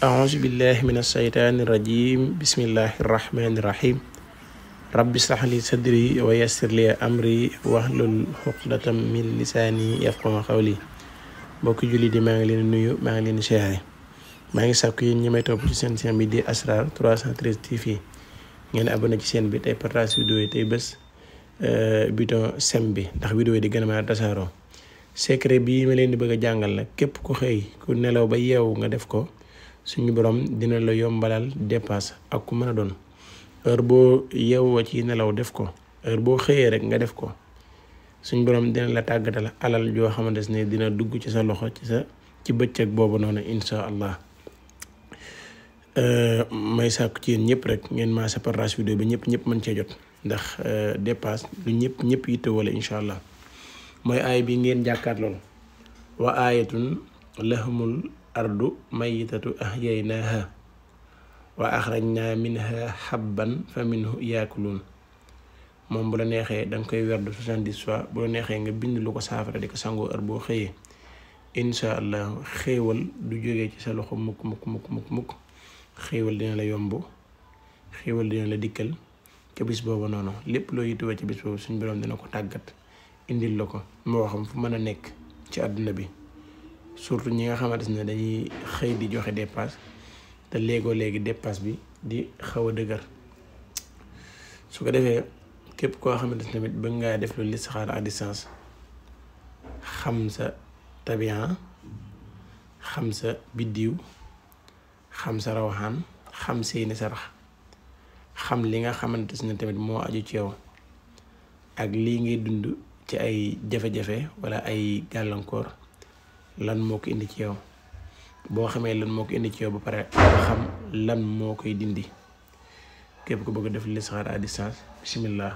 أعوذ بالله من الشيطان الرجيم بسم الله الرحمن الرحيم رب اشرح لي صدري ويسر لي أمري واحلل عقدة من لساني يفقهوا قولي mbokki julli di maa ngi leen nuyu maa ngi leen siyaare maa ngi sàkku yéen ñi may topp ci seen chaîne bi di Asrar 313 TV ngeen abonné ci chaîne bi tey partage vidéo yi tey bés bouton sem bi ndax vidéo yi di gën a mën a tasaaroo secret bii ma leen di bëgg a jàngal nag képp ku xëy ku nelaw ba yeewu nga def ko suñu borom dina la yombalal dépasse ak ku mën a doon heure boo yeewoo ci nelaw def ko heure boo xëyee rek nga def ko suñu borom dina la tàggatal alal joo xamante ne dina dugg ci sa loxo ci bëccëg boobu noonu insha allah may sàkku ci yéen ñëpp rek ngeen maa sa partage vidéo bi ñëpp mën cee jot ndax dépasse lu ñëpp yitte wala insha allah mooy aay bi ngeen jàkkaat lool wa aayatun lahumul ardu mayitatu ahyaynaha wa akhrajna minha habban fa minhu yaakuluun moom bu la neexee danga koy werdu 70 fois bu la neexee nga bind lu ko saafara di ko sangoo heure boo xëyee insha allah xéewal du jógee ci sa loxo mukk xéewal dina la yomb xéewal dina la dikkal ca bis boobu noonu lépp loo yittuwee ci bis boobu suñ borom dina ko tàggat indil la ko moo xam fu mën a nekk ci àdduna bi surtout ñi nga xamante ne dañuy xëy di joxe dépasse te léegi dépasse bi di xaw a dëgër su ko defee képp koo xamante ne tamit bëgg ngaa def lu listixaar à distance xam sa tabian xam sa biddiw xam sa rawaxaan xam seeni sarax xam li nga xamante ne tamit moo aju ci yow ak lii ngay dund ci ay jafe-jafe wala ay gàllankoor lan moo ko indi ci yow boo xamee lan moo ko indi ci yow ba pare xam lan moo koy dindi képp ko bëgg def listixaar à distance bismillah